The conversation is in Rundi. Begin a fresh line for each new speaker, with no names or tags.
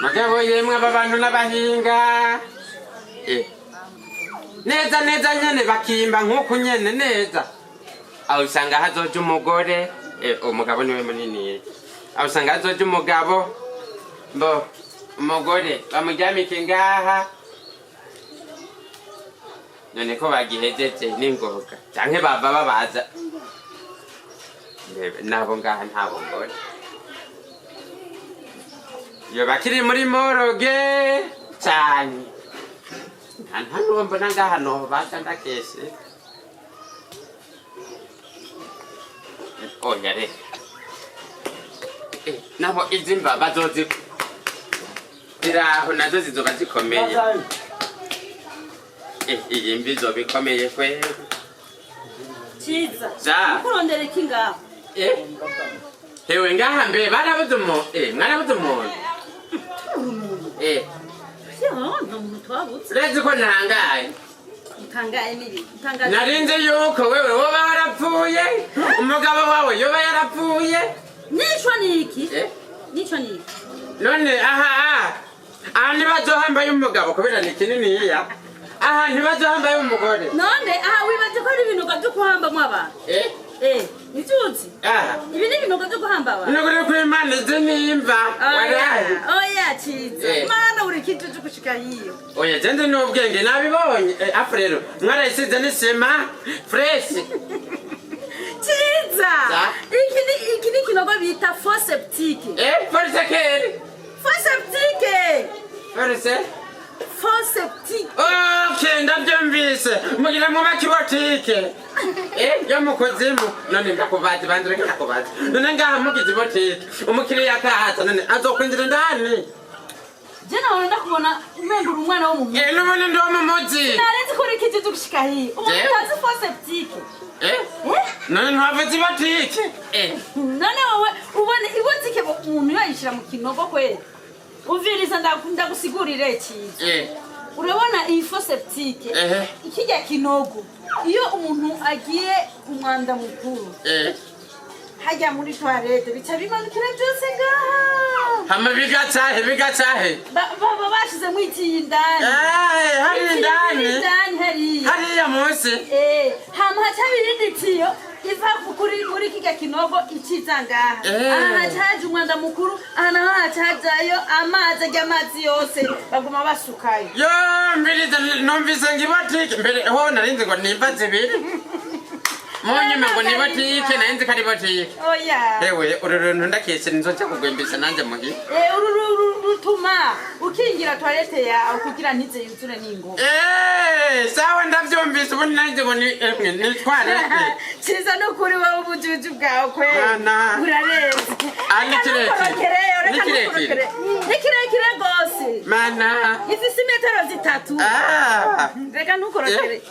Mugabo yemwe, aba bantu n'abahinga. Neza neza nyene bakimba nk'uku nyene neza. Aho usanga hazoja umugore, umugabo niwe munini. Aho usanga hazoja umugabo, mbo umugore bamuryamike ngaha. None ko bagihejeje n'ingoga, canke bava babaza? Ndebe, nabo ngaha ntabo ngore iyo bakiri muri morgue cane, nta n'uwo mbona ngaha nobaza. Ndakeshe, oya reka. Nabo izi mba bazozi ziraho nazo zizoba zikomeye. Iyi mvi izoba ikomeye kweri.
Ciza.
Za.
Ukurondera iki ngaho?
Hewe, ngaha mbe barabuze umuntu? Mwarabuze umuntu?
Yo, nta muntu twabutse.
Uretse ko ntangaye.
Utangaye n'ibi utangaye?
Narinzi yuko wewe woba warapfuye, umugabo wawe yoba yarapfuye.
Nico ni iki? Nico ni iki?
None aha ntibazohambaye umugabo kubera ni kininiya? Aha ntibazohambaye umugore?
None aha wibaze ko ari ibinogo byo kuhambamwo abantu? Nivyo uzi?
Aha.
Ibi ni ibinogo byo guhamba abantu.
Nukuri kw'Imana, izi nimva.
Oya.
Waraye.
Oya Ciza. Mana, uri kijuju gushika hiyo.
Oya, je ndi n'ubwenge, nabibonye. Afu rero mwarayisize n'isima fresh.
Ciza.
Za.
Iki ni ikinogo bita fosse septique.
Forse keri?
Fosse septique.
Forse?
Fosse septique.
Okay, ndabyumvise. Mugira mwubake ibotike yo mu kuzimu. None ndakubaza, banze reka ndakubaza. None ngaha mugize ibotike, umukiriya akaza, none azokwinjira indani?
Je nawe ndakubona umenga uri umwana wo mu muji.
N'ubundi ndi wo mu muji.
Narenze ko uri kijuju gushika hiyo, umuntu
Je?
utazi fosse septique.
None ntiwavuze ibotike?
None wowe ubona ibotike umuntu yoyishira mu kinogo kweli? Umviriza, ndagusigurire, Ciza. Urabona iyi fosse septique?
Ehe.
Ikijya kinogo, iyo umuntu agiye umwanda mukuru hajya muri toilette, bica bimanukira byose ngaha.
Hama bigacahe, bigacahe?
Baba bashizemo itiyo indani.
Hari
Itiyo
indani?
iri indani hariya.
Hariya munsi?
Hama haca haba irindi tiyo iva kuri muri kirya kinogo iciza ngaha. Aha haca haja umwanda mukuru, aha naho haca hajayo amazi. Arya amazi yose baguma basukayo.
Yo, mbiriza, numvise ngo ibotike mbere ho narinzi ngo nimva zibiri, munyuma ngo ni botike, narinzi ko ari botike.
Oya.
Ewe, uru runtu ndakese nzoja kugwembesa nanje muhira.
Uru rutuma ukingira toilette yawe kugira ntize yuzure n'ingoga.
Sawa, ndavyumvise. Ubundi nanje ngo ni emwe nitware.
Ciza, nukuri wowe ubujuju bwawe kweli
Mana.
burarenze.
Ah, ni
Reka
kirekire.
ntukorokere, reka
Ni kirekire.
ntukorokere. Ni kirekire rwose.
Mana.
Ifise imetero 3.
Ah.
Reka ntukorokere.